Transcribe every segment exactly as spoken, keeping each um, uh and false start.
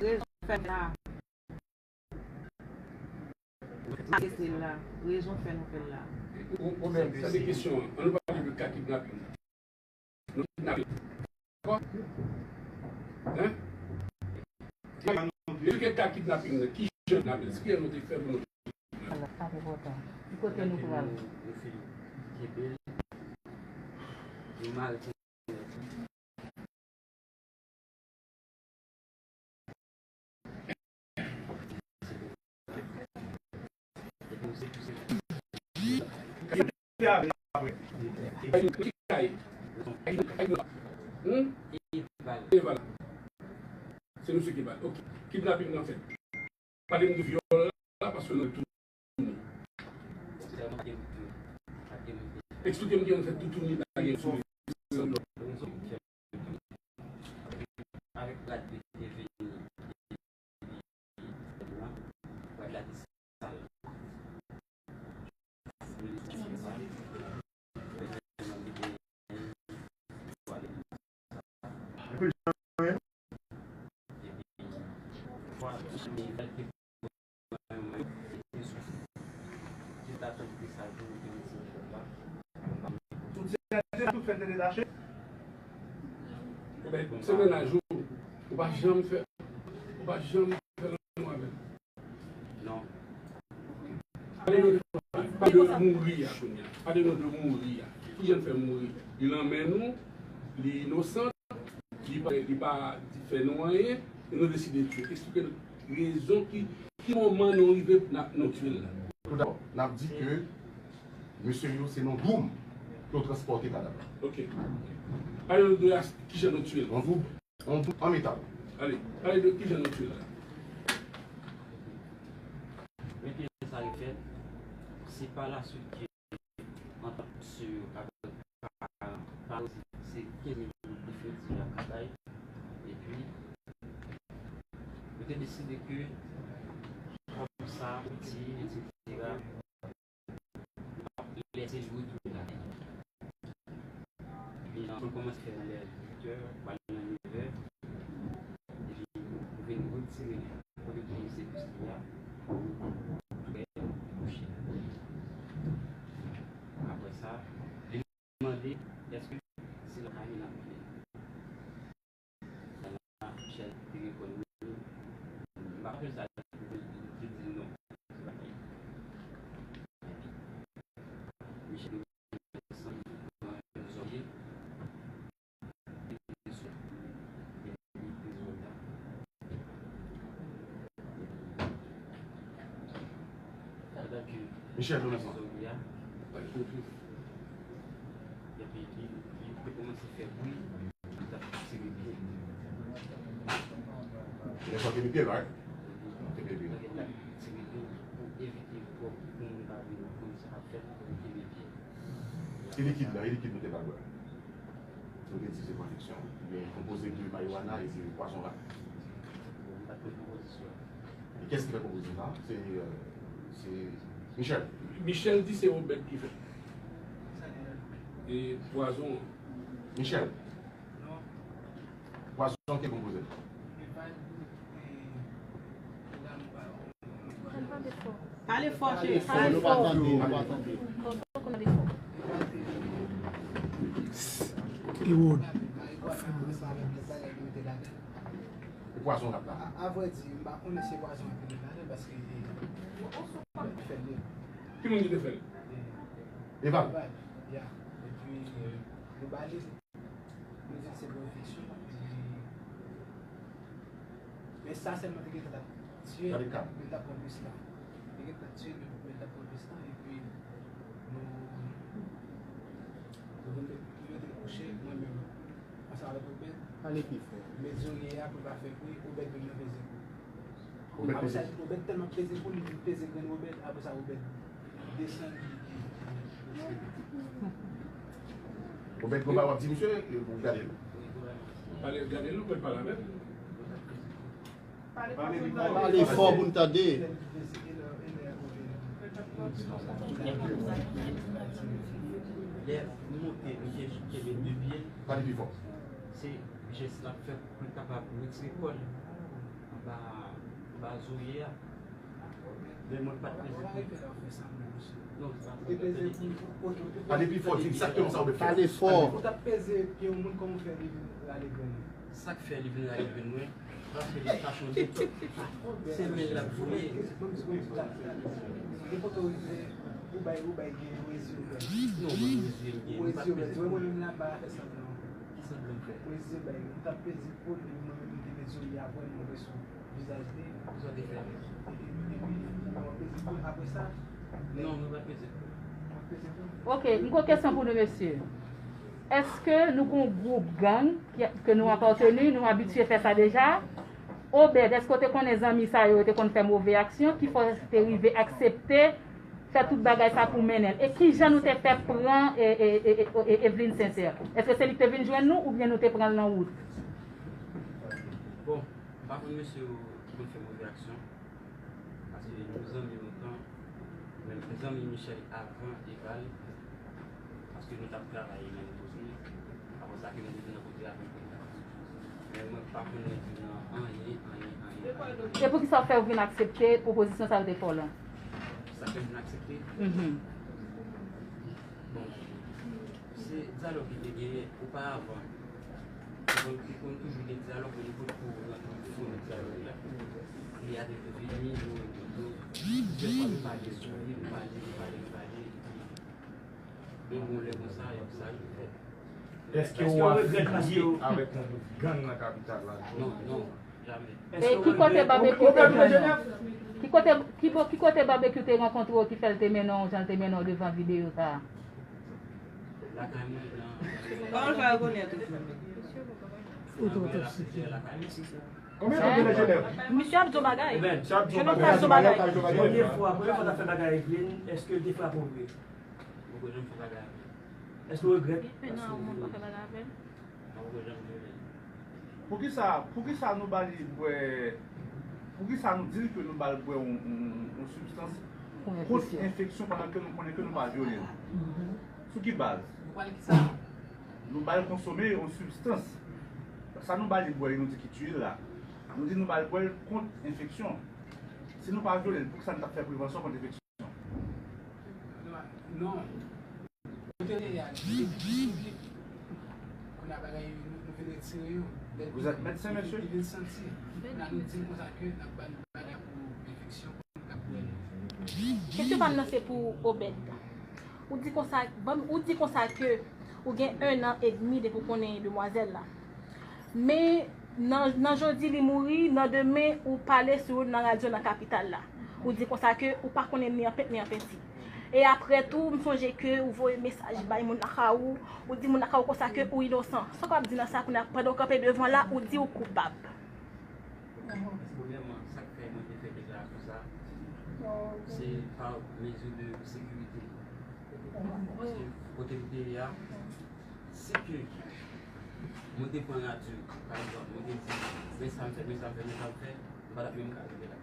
rezon fè la. Sa se la. Rezon fè nou fè l la. Ou, ou menm, sa se kesyon an. An nou pale de ka kidnaping nan. Nou kidnape. Dakò? Hein? Depi ke ka kidnaping nan, ki jan kidnaping, ki jan nou te fè pou nou. Ki kote nou pral? Nou fin kenbe l. Nou mare Hmm? Eval. Se misye ki bal. Ok. Kidnaping nan fèt. Pale m de vyòl la, paske nou tounen. Eksplike m kijan nou fè toutouni pa gen sou avèk rad de te vini depi rad la te sal. Tout se tout fè te detache. Ou pa janm fè, ou pa janm fè lanmou avè l. Non. Pale nou de, pale de mouri a kounye a. Pale nou de mouri a. Ki jan l fè mouri? Li nan men nou, li inosan, li pa, li pa fè nou anyen, e nou deside tiye. Eksplike nou rezon ki, ki moman nou rive n ap, nou tiye l la. Toudabò, n ap di ke mesye yo se nan doum ke yo transpòte kadav la. Ok. Pale nou de a, ki jan nou tiye l. An doum. An, an metal. Ale, pale de kijan nou tiye l la. Men kijan sa refèt, se pa laswit ke antant misye yo avèk paran, paran se kenz mil goud li fè di lakay, epi yo te deside ke kòm sa piti, etsetera, lè se jou tou la. Epi jan nou kòmanse fè nan lè uit è, pral nan nevè. Epi nou vin retire kote tou se plis li a. Prè, kouche. Apre sa, li mande, èske se lakay li n ap vini? Michel te reponn wi. M pa konn sa li di non. Se pa li. Michel te santi nan zòrye. Michel, nou nan zòrye a. Epi li, li te kòmanse fè bri, li t ap tire pye. Lè sa w kenbe pye l, right? Kenbe pye l. Li t ap tire pye l pou evite pou moun pa vin konn sa k ap fèt, pou li kenbe pye l. E likid la, e likid nou te ba l bwè? Nou te di se pwodiksyon. Li konpoze de marijuana e de pwazon rat. Bon, m pa t konn konpozisyon. E kiyès ki fè konpozisyon sa? Se, euh, se Michel. Michel di se Obed ki fè. E pwazon an. Michel. Pwazon ki konpoze. Pale fò, cheri. Pale fò. Pale fò. Pale fò. Pale fò. Hewod. E pwazon rap la. A, a vrè di, m pa konnen si pwazon an te mete ladan paske, e, fè l. Ki moun ki te fè l? Eval. Eval, ya. Epi, e, nou ba li, nou di l se pwodiksyon. Epi, men sa sèlman te gentan t ap tiye, men l t ap pran plis la. Te gentan t ap tiye, men, men l t ap pran plis la. Epi, nou, nou vin met, nou mete l kouche, mwen menm, ansanm avèk Obed. Pale pi fò. Met zorye a pou l pa fè bri, Obed menm nan peze kou. Obed peze. Apre sa, Obed tèlman peze kou, li vin peze grenn Obed. Apre sa, Obed desann. Obed, konba w ap di misye, ou gade l. Pale, gade l, ou pral pale avè l. Pale fò pou n tande. Lè m monte, misye kenbe de pye l. Pale pi fò. Se jès l ap fè pou l kapab retire kò l. Ba, ba Zoe a. Men mwen pa t peze pou. Non, se pa peze pou. Pale pi fò, di egzakteman sa w te fè. Pale fò. Ou t ap peze pye yon moun, kòman w fè li vin rale grenn ou? Sa k fè li vin rale grenn mwen, paske li pa chonje. Se men l ap voye. Depi kote w rive, ou bay, ou bay gen yon reziye w bay. Non, mwen reziye m gen. Ou reziye w bay. Ou wè mwen menm la, m pa fè sanblan. Ki sanblan m fè? Ou reziye w bay. Ou t ap peze po, epi mwen menm m te met zoli avè l, mwen resou vizaj li. Sa w te fè? Epi, epi, epi, w ap peze po apre sa? Non, mwen pa peze po. W ap peze po? Ok, m gon kesyon pou nou, mesye. Èske nou gon gwoup gang ki, ke nou apateni, nou abitye fè sa deja? Obed, èske w te konnen zanmi sa yo, yo te konn fè move aksyon, ki fè w te rive aksepte fè tout bagay sa pou mennen l? E kijan nou te fè pran, e, e, e, e, e, Evelyne Sincère? Èske se li ki te vin jwenn nou, oubyen nou te pran l nan wout? Bon, m pa konn mesye yo ki konn fè move aksyon. Paske nou zanmi lontan, men m te zanmi Michel avan Eval, paske nou t ap travay menm kote. Apre sa ke nou te vin nan kote avèk li. Men mwen pa konn rete nan anyen, anyen, anyen, anyen. E poukisa w fè w vin aksepte pwopozisyon sa yo te fè w lan? Sa fè m vin aksepte? Mhm. Bon, se dyalòg ki te genyen oparavan. Li konn, li konn toujou gen dyalòg, men li potko rantre nan fon dyalòg la. Li avèk vini, nou rankontre. Plizyè fwa nou pale sou li, nou pale, nou pale, nou pale. Epi, men yon lè konsa, y ap sa rive fèt. Èske w afilye avèk yon gwoup gang nan kapital la? Non, non, jamè. E ki kote Babekyou te jwenn ou? Ki kote, ki bo-, ki kote Babekyou te rankontre w ki fè l te mennen w jan l te mennen w devan videyo sa a? Lakay mwen, nan. Kòman l fè rekonèt ou? Ou twò tòksik. Konbyen tan w gen nan Jenèv? Misye ap di w bagay. Misye ap di w bagay. Premye fwa, premye fwa w t ap fè bagay Evelyne, èske l te frape w vre? Mwen pa janm fè bagay avè l. Èske w regrèt? Gen un an ou pa fè bagay avè l. Mwen pa janm viole l. Poukisa, poukisa nou ba li bwè, poukisa nou di l ke nou ba l bwè yon, yon, yon sibstans kont enfeksyon pandan ke nou konnen ke nou pa vyole l? Sou ki baz? Nou ba l konsome yon sibstans. Sa nou ba li bwè, nou di ki tiye l la. Nou di nou ba l bwè l kont enfeksyon. Si nou pa vyole l, poukisa nou t ap fè prevansyon kont enfeksyon? Non. Kote l ye a, li te piblik. Kounye a bagay yo, nou, nou vin retire yo. Vous êtes médecin, monsieur? Li vin santi. Kounye a nou di l konsa ke n ap ba l bagay pou enfeksyon, pou l ka pou èl. Kesyon pa m nan se pou Obed. Ou di konsa, ban m, ou di konsa ke ou gen un an edmi depi w konnen demwazèl la. Men nan, nan jodi li mouri, nan demen ou pale sou yo nan radyo nan kapital la. Ou di konsa ke ou pa konnen ni an pent ni an penti. E apre tou, m sonje ke ou voye mesaj bay moun lakay ou, ou di moun lakay ou konsa ke ou inosan. Sa w ap di nan sa kounye a, pandan w kanpe devan la, ou di ou koupab? Premyèman, sa k fè mwen te fè deklarasyon sa, se pa mezi de sekirite. Paske kote m te ye a, si ke mwen te pran radyo, pa egzanp, mwen te di, men sa m fè, men sa m fè, men sa m fè, m pa t ap menm ka rive la.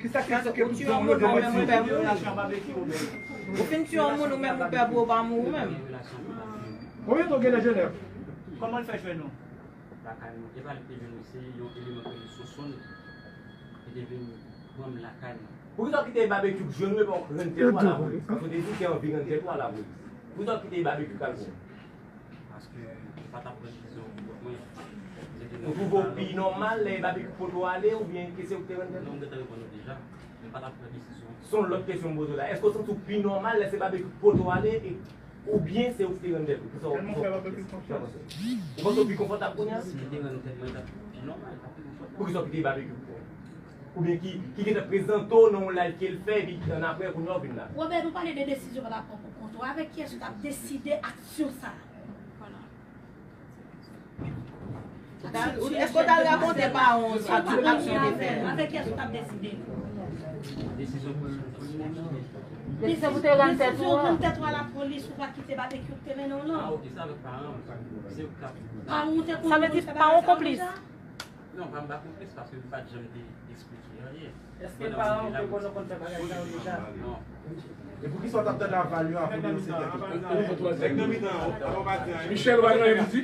Kisa ki eksplike tout zòn yo te mandi? Ou fin tiye yon moun, ou menm ou pè pou ou pa mouri ou menm. Konbyen tan w gen nan Jenèv? Kòman l fè jwenn ou? Lakay mwen. E pa li te jwenn mwen, se yon eleman ki rele Sonsonn ki te vin pran m lakay mwen. Poukisa w kite Babekyou jwenn ou epi w rann tèt ou a lapolis? Paske w te di w te anvi rann tèt ou a lapolis. Poukisa w kite Babekyou k al pran w? Paske m pa t ap pran desizyon pou kont mwen. Ou twouve w pi nòmal lè Babekyou pote w ale oubyen ke se ou ki te rann tèt ou? Non, m gentan reponn ou deja. M pa t ap pran desizyon. Se yon lòt kesyon m poze w la. Èske w santi w pi nòmal lè se Babekyou ki pote w ale e Oubyen se ou ki te rann tèt ou? Tèlman w fè Babekyou konfyans. Ou panse w pi konfòtab kounye a? Si m te rann tèt mwen, l t ap pi nòmal, l t ap pi konfòtab. Poukisa w kite Babekyou pran w? Oubyen ki, ki gentan prezante w nan yon live ke l fè, epi annapre, kounye a w vin la? Robert, ou pale de desizyon w t ap pran pou kont ou. Avèk kiyès ou t ap deside aksyon sa a? Èske w t al rakonte paran w sou tout aksyon w te fè a? Avèk kiyès ou t ap deside? Desizyon pou, pou, pou, Desizyon pou te rann tèt ou an. Desizyon rann tèt ou a lapolis, ou pa kite Babekyou te mennen w lan. Ah, ok, se avèk paran m. Se yo k t ap. Paran w te konn. Sa vle di paran w konplis. Non, pa m pa konplis paske li pa t janm te eksplike anyen. Èske paran w te konn konn fè bagay sa yo deja? Non. E poukisa w t ap tande aval yo avan w denonse tèt ou? Nèg nan mitan an, w ap pa di anyen. Michel, w pa gen anyen pou di?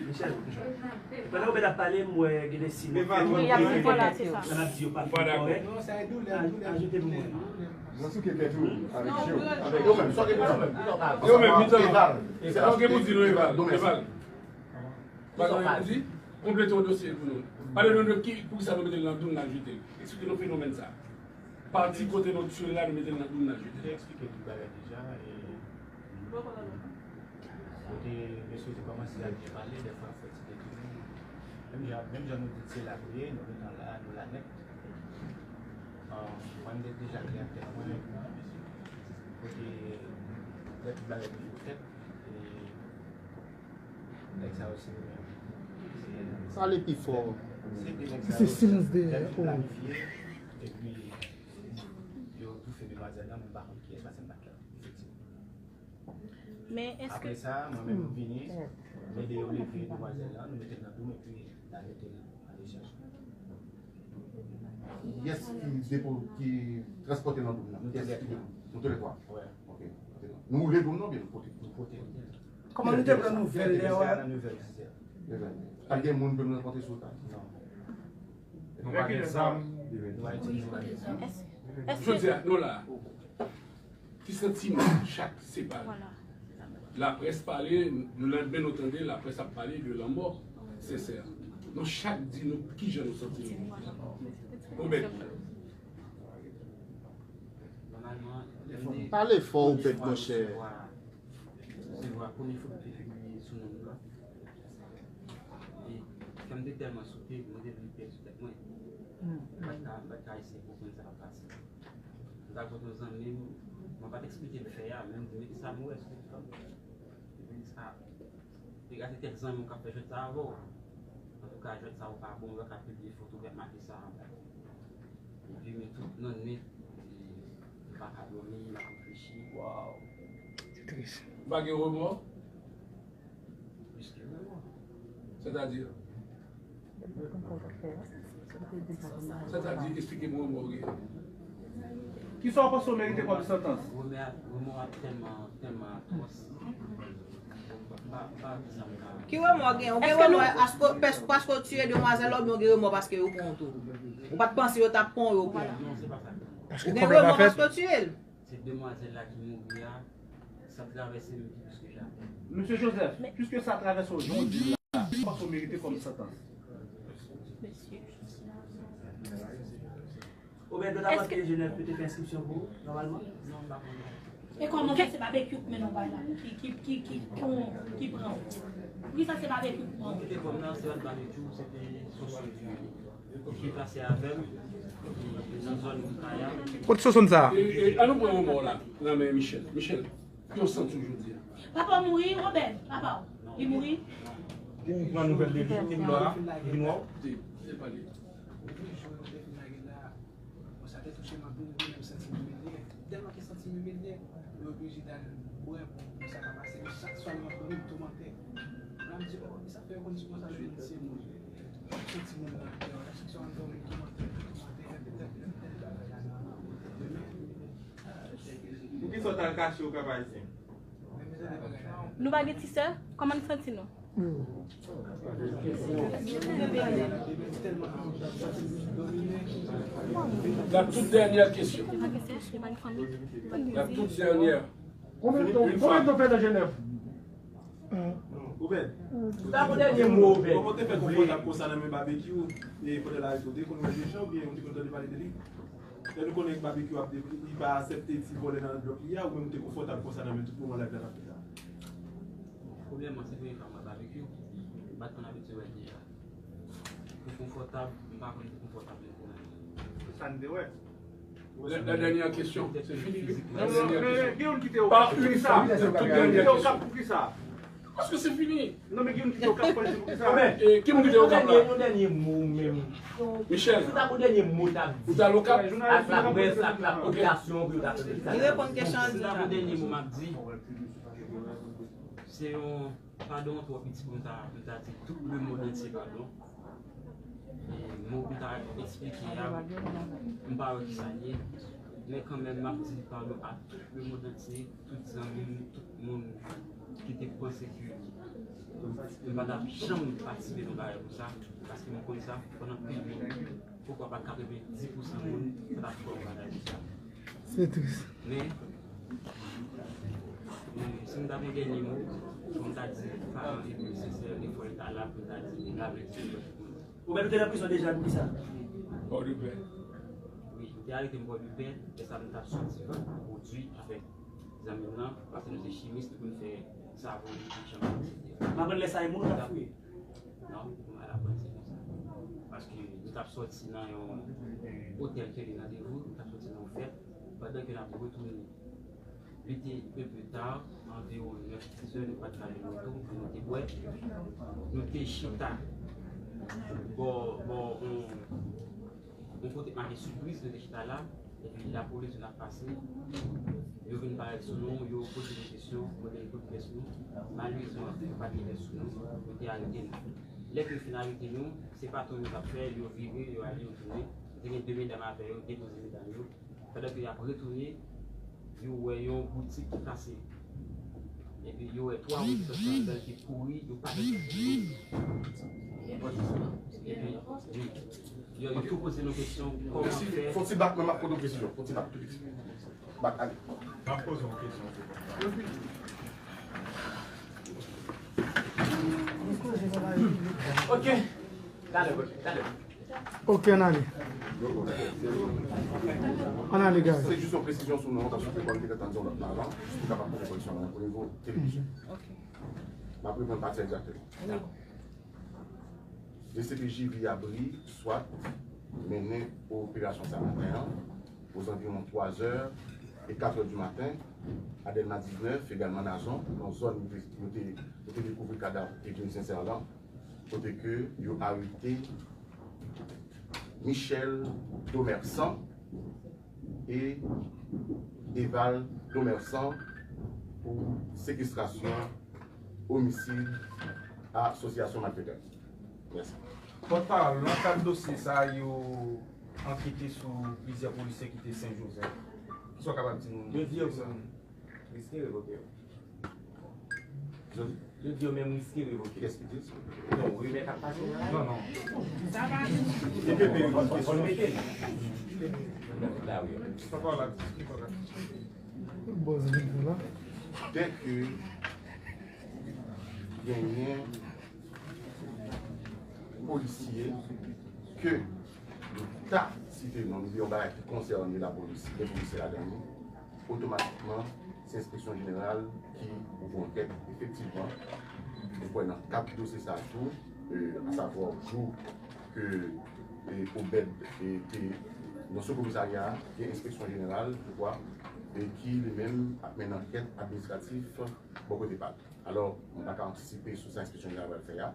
Pandan Obed ap pale, m wè gen de siy m ap fè. Wi, y ap di vòlè, se sa. Lè m ap di yo pa fin kòrèk, ajoute pou mwen. Mwen souke tèt ou avèk je w. Avèk yo menm, sa w gen pou di menm? Yo menm, mitan an. Sa w gen pou di nou, Eval? Eval. Bagay yo di, konplete yon dosye pou nou. Pale nou de ki, poukisa nou mete l nan dou, n al jete l. Eksplike nou fenomèn sa. Pati kote nou tire l la, nou mete l nan dou, n al jete l. Te eksplike tout bagay deja. Kote mesye te kòmanse ap byen pale, dèfwa fè ti detounen. Menm jan, menm jan nou di se la nou ye, nou gentan la, nou la nèt. Mwen, m te deja klè ak tèt mwen. Kote lè tout bagay te fèt. Nèg sa yo se yo menm. Pale pi fò. Se silans dèyè. Yo planifye epi yo toufe demwazèl lan, men m pa konn kiyès paske m pa t la. Men èske... Apre sa, mwen menm m vini, m ede yo leve demwazèl lan, nou mete l nan dou m epi n al mete l nan dechaj. Kiyès ki depo, ki transpòte nan dou m nan? Kiyès ki depo? Nou toulètwa? Ok. Nou woule dou m nan oubyen nou pote? Nou pote. Kòman nou te pran nouvèl lè yo? Pa t gen moun ke nou rankontre sou wout la? Non. Nou pa gen zam. Jodi a, nou la. Ki santiman chak separe? Laprès pale, lelandmen nou tande laprès ap pale de lanmò Sensè. Nou chak di nou kijan nou santi nou. Obed. Pale fò, Obed, monchè. Resevwa premye foto ki pibliye sou non m nan. E kè m te tèlman sote, mwen te vle pèdi tèt mwen. M pa t ka, m pa t ka eseye konprann sa k ap pase. M t al kote yon zanmi m, mwen pa t eksplike l fè a, men m di, Melissa, m wè sou TikTok. Epi sa, degaje kèk zanmi w k ap fè jwèt sa avè w. Antouka, jwèt sa ou pa bon, ou pa ka pibliye foto w k ap make sa anba. Epi men tout nan nwit, m pa ka dòmi, m ap reflechi. Waw. Se tris. Ou pa gen remò? Plis ke remò. Sètadi? Sètadi, eksplike m remò w gen. Kisa w panse w merite kòm santans? Remò a tèlman, tèlman atwòs. Ki remò w gen? Ou gen remò paske w tiye demwazèl la oubyen w gen remò paske yo pran w tou? Ou pa t panse yo t ap pran w, yo pran w? Ou gen remò paske w tiye l? Se demwazèl la ki mouri a, sa travèse m pi plis ke jamè. Mesye Joseph, piske sa travèse w jan w di l la, ki w panse w merite kòm santans? Obed, yo ta panse ke Jenèf yo te fè enskripsyon pou ou, nòmalman? Non, m pa konnen. E kòman fè se babekyou k mennen w bay la, ki, ki, ki, ki, ki pran w? Poukisa se babekyou k pran w? Mwen kite kò m nan, se pa t babekyou, se te sosyo ki, ki pase avè m, ki nan zòn Kaya. Kot sosyo sa? Ann nou pran yon mò la, nan men Michel. Michel, ki w santi w jodi a? Papa w mouri, Obed, papa w. Li mouri? Ou pran nouvèl de li, li vin wè w? Li vin wè w? Di, di pale. Wi, jou mwen te vin lage la, bon, sa te touche m anpil, mwen menm santi m imilye. M tèlman te santi m imilye, mwen oblije t al bwè pou, pou sa pa pase. Men chak swa li ap dòmi, m toumante. La m di, oh, sa fè yo konn di konsa, men se moun. M santi moun nan deyò la, chak swa m dòmi, m toumante, m toumante, rèpete, rèpete, rèpete. Poukisa w t al kache w Kap Ayisyen? Nou pa gen ti sè? Kòman n santi nou? La toute dernière question. La toute dernière. Konbyen tan w fè nan Jenèv? Obed, ou ta pou dènye mo, Obed. Kòman w te fè konfòtab konsa nan men Babekyou? E pandan l arete w, te konn wè Dejan oubyen ou te konn tande pale de li? Lè nou konnen Babekyou ap, li pa aksepte ti vòlè nan andwòt li a, ou menm ou te konfòtab konsa nan men tout moman live la t ap fèt la? Premyèman, se premye fwa m wè Babekyou. M pa t konn abitye wè l deja. Pou konfòtab, m pa konn pou konfòtab menm pou mwen. Se sa n te wè. La, la dernière question, c'est fini. La dernière question. Pas une femme, c'est toute dernière question. Parce que c'est fini. Non, men ki moun ki te Okap pou di pou kisa? E ki moun ki te Okap la? Yon dènye mo menm. Michel. Si ta pou dènye mo ta di. Ou t al Okap? Ak laprès, ak lapopilasyon pou yo ta fè sa. Li reponn kesyon an. Si ta pou dènye mo m ap di, se yon padon twò piti pou m ta, pou m ta di tout lemonn antye padon. E mo Eksplike a, m pa wè ki sa l ye, men kanmenm, m ap di padon a tout lemonn antye, tout zanmi m, tout moun ki te panse ke m pa t ap janm patisipe nan bagay konsa, paske m konn sa, pandan anpil moun, poukwa pa katrevenndis pousan moun, pa t ap fè yon bagay konsa. Se tris. Men, men, si m ta gen dènye mo, fò m ta di, paran epi sensè, defwa l ta la pou l ta di, la vle di, Ou mèt ou te nan prizon deja pou kisa? Pòdepè. Wi, yo te arete m Pòdepè, lè sa m t ap soti vandredi avèk zanmi m nan, paske nou se chimis, nou konn fè savon, chanpay, etsetera. M aprann lè sa e moun ou t ap fouye? Non, m al aprann se konsa. Paske nou t ap soti nan yon otèl ke li nan Devou, nou t ap soti nan yon fèt, pandan ke n ap retounen. Li te un peu tard, anviwon nèf, diz è, nou pa t ka jwenn moto, nou te bwè. Nou te chita bò, bò, yon, yon kote k make Sipriz, nou te chita la. Epi lapolis vin ap pase. Yo vin parèt sou nou, yo poze nou kesyon, mande nou kote pyès nou. Malerezman, yo pa t gen pyès sou nou, yo te arete nou. Lè ke yo fin arete nou, se patou yo t ap fè, yo vire, yo ale, yo tounen. Yo te gen de medam avè yo, depoze medam yo. Pandan ke y ap retounen, yo wè yon boutik ki kase. Epi yo wè twa rezistans ladan ki kouri, yo pa t. Epi, wi. Yo, yo tou poze nou kesyon, kòman fè. Fon ti bak, mwen m ap poze yon kesyon. Fon ti bak, tou piti. Bak, ale. M ap poze yon kesyon. Ok. Talè, ok, talè. Ok, ann ale. Ann ale, guys. Se jis yon presizyon sou non an, paske kòm te gentan di yon lòt avan, jis pou kapab poze kèsyon nan yon nivo televizyon. M ap reprann pati a egzakteman. D C P J Viyabri, swat, mennen operasyon sa maten an, ozanviwon twa zè e kat è di maten, a Dèlma diznèf, egalman Nazon, nan zòn yo te, yo te, yo te dekouvri kadav Edwin Sincère lan, kote ke yo arete Michel Domersan e Eval Domersan pou sekestrasyon, omisid, asosyasyon malfetè. Mèsi. Pòtpawòl, nan kad dosye sa a, yo ankete sou plizyè polisye ki te Sen Jozèf. Kisa w kapab di nou? Yo di yo menm riske revoke yo. Yo di yo menm riske revoke. Kiyès ki di sa? Non, rimè k ap pase la. Non, non. Fò n mete l. Sa pa la. Bòz vin pou la. Dèke genyen polisye ke nou ta site non, nou di yon bagay ki konsène lapolis, gen polisye ladan li, otomatikman, se enspeksyon jeneral ki ouvri ankèt. Efektivman, nou kwè nan kat dosye sa a tou, e, asavwa jou ke, e, Obed, e, te nan sou komisarya a, gen enspeksyon jeneral, je crois, e ki li menm ap mennen ankèt administratif bò kote pa l. Alò, mwen pa ka antisipe sou sa enspeksyon jeneral pral fè a.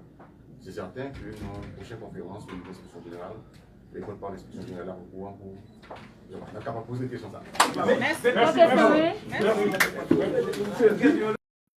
Se sèten ke nan pwochen konferans o nivo enspeksyon jeneral, e pòtpawòl enspeksyon jeneral la okouran pou n ap kapab poze kesyon sa a. Mèsi. Mèsi.